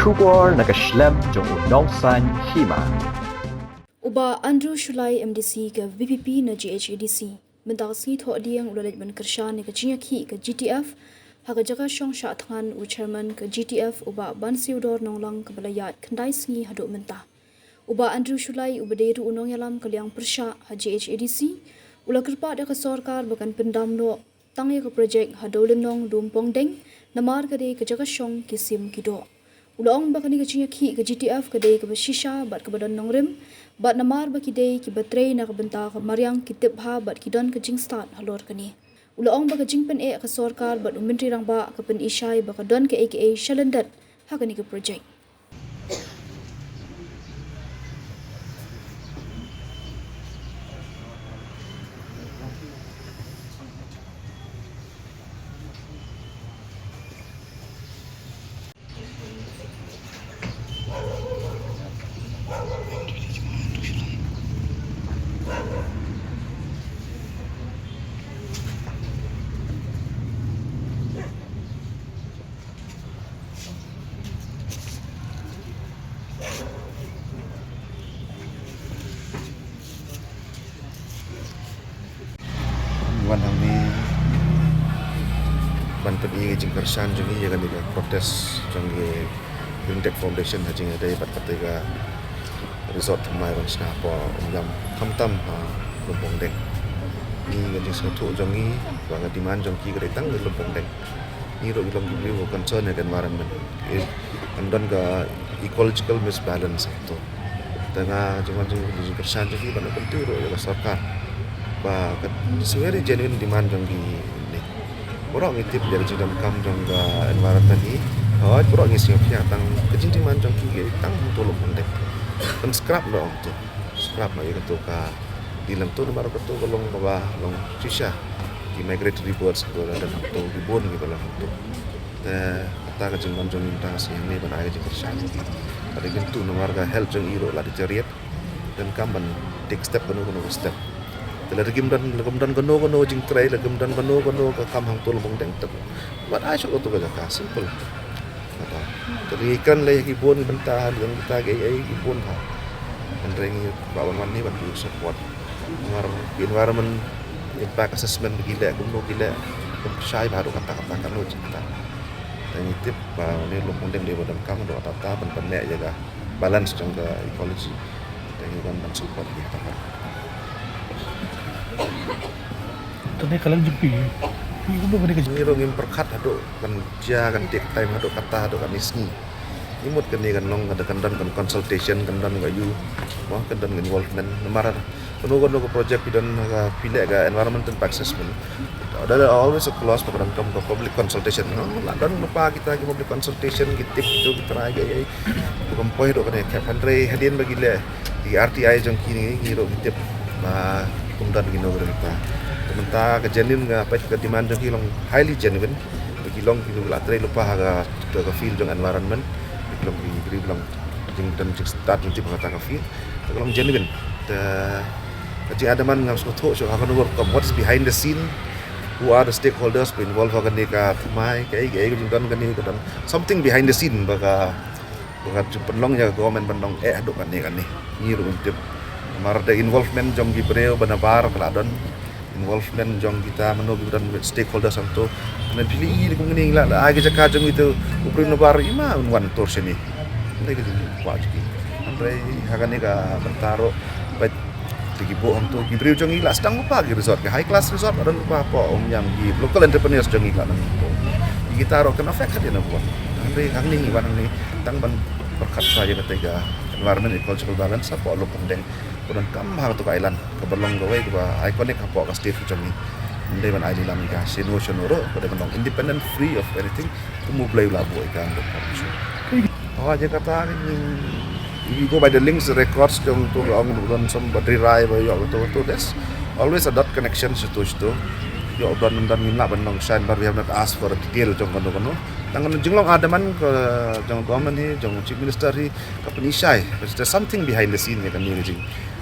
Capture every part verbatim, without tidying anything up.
Khubor na ka shlem jong u Nongsaiñ Hima. U Bah Andrew Shullai, M D C ka V P P na G H A D C, mynta ka sngi Thohdieng u la leit ban kyrshan ïa ka jingïakhih ka G T F ha ka jaka shong shah thngan u Chairman ka G T F, u Bah Bansiewdor Nonglang, kaba la ïaid khyndai sngi haduh mynta. U Bah Andrew Shullai, uba dei ruh u nongïalam ka liang pyrshah ha G H A D C, u la kyrpad ïa ka sorkar ba kan pyndam noh tang ïa ka projek ha Dewlynnong Lumpongdeng, namar ka dei ka jaka shong ki sim ki doh. U la ong ba kane ka jingïakhih ka G T F ka dei kaba shisha bad kaba don nongrim, bad namar ba ki dei kiba trei na ka bynta ka mariang, ki tip bha bad ki don ka jingstad halor kane. U la ong ba ka jingpyneh ka sorkar bad u Myntri Rangbah ka pynishai ba ka don kaei kaei shalyndet ha kane ka projek. Wan hangne ban pyni ka jingkyrshan jong ngi ïa kane ka protest jong ki Green Tech Foundation ha jingïadei bad kata ka resort thymmai ban shna hapoh Umïam, khamtam ha Lumpongdeng. Ngi, ka jingsngewthuh jong ngi ba ka demand jong ki ka dei tang ka Lumpongdeng. Ngi ruh ngi long ki briew concern ïa ka environment. Ki, kan don ka ecological misbalance to. Te nga jingwan jing, jingkyrshan jong ki ban ïa kyntu ruh ïa ka sorkar ba ka, it's a very genuine demand jong ki ne. Baroh ngi tip ïa ka jingdonkam jong ka environment hi. Hooid, baroh ngi sngewthuh tang ka jingdemand jong ki ka tang hangto Lumpongdeng. Kan scrap noh hangto. Scrap noh ïa kato ka deal hangto namar kato ka long kaba long shisha. Ki migratory birds kiba la don hangto, ki bun kiba la don hangto. Te kata ka jingwan jong ngi mynta ka sngi hangne ban ai ka jingkyrshan. Ka dei kyntu namar ka health jong i ruh la deteriorate. Donkam ban take step kano kano ka step. Te lada kim don, lada kim don kano kano jingtrei, lada kim don kano kano ka kam hangto Lumpongdeng te wat ai shuh kato ka jaka, simple. Kata. Te ngi kren lei ki bun bynta, lei kita kiei kiei ki bun ha. Hynrei ngi kwah ban wan ne ban pynsupport. Namar ki environment impact assessment ba ki leh, kumno ki leh, kum shai bha haduh katta katta, katno jingkata. Te ngi tip ba une Lumpongdeng dei ba donkam haduh katta katta ban pynneh ïa ka balance jong ka ecology. Te ngi wan ban support ïa kata. Te ne ka liang jong phi, phi kumno kane ka jing- Ngi ruh ngim pyrkhat haduh kan jia, kan take time haduh katta, haduh katne sngi. Ngi mut kane kan long, kan don kan consultation, kan don ka ïoh, mo, kan don involvement. Namar kano kano ka project phi don, ka phi leh ka environmental impact assessment, there are always a clause ba ka donkam ka public consultation, no? La don lypa kita ki public consultation, ki tip kito ki trai kiei kiei. Ba kam poi haduh kane ka khep, hynrei hadien ba ki leh ki R T I jong ki, ngi ruh ngi tip ba kum don kino kino kita. Te mynta ka genuine, nga peit ka demand jong ki long highly genuine. Ba ki long ki la trei lypa ha ka, ka, ka field jong environment. Ba ki long ki, ki long jingdon jingstad jingtip ha kata ka field. Te ka long genuine. Te ka jingadvance ngam sngewthuh shuh ha kano ka rukom, what's behind the scene, who are the stakeholders ba involve ha kane ka thymmai, kaei kaei ka jingdon kane, ka don something behind the scene ba ka, ba ka ju pynlong ïa ka government ban long eh haduh kane kane. Ngi ruh ngim tip. Namar da involvement jong ki briew ba nabar ka la don. Involvement jong kita mano kiba don stakeholders hangto. Ngan phi ïohi kum kane, la, la ai ka jaka jong ito u briew nabar, i ma un wan tur shane. Kane ka jingkwah jong ki. Hynrei ha kane ka bynta ruh, peit, te ki buh hangto ki briew jong ngi, la sdang lypa ki resort, ki high class resort, la don lypa hapoh Umïam, ki local entrepreneurs jong ngi la don hangto. Kita ruh kan affect hadien naba wan. Hynrei hangne ngi wan hangne tang ban pyrkhat sa ïa kata ka environment, ecological balance hapoh Lumpongdeng. Ba donkam ha kato ka island kaba long kawei kaba iconic hapoh ka state ka jong ngi. Ym dei ban ai lilam ïa ka shano shano ruh, ba dei ban long independent, free of anything. Kum U Blei u la buh ïa ka, ym dei ban shano. Oh, ïa kata, if you go by the links, records jong to, ka ong don some ba Dri Rai ba ïoh kato kato, there's always a dot connection shato shato. Ïoh don don, ngim lah ban long shane ba we have not asked for a detail jong kano kano. Tang ka jinglong advance ka jong government hi, jong Chief Minister hi, ka pynishai, but there's something behind the scene ïa kane ka jing,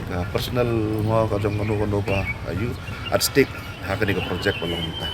ka personal ngo ka jong kano kano ba, uh, ïoh at stake ha kane ka project ba long mynta.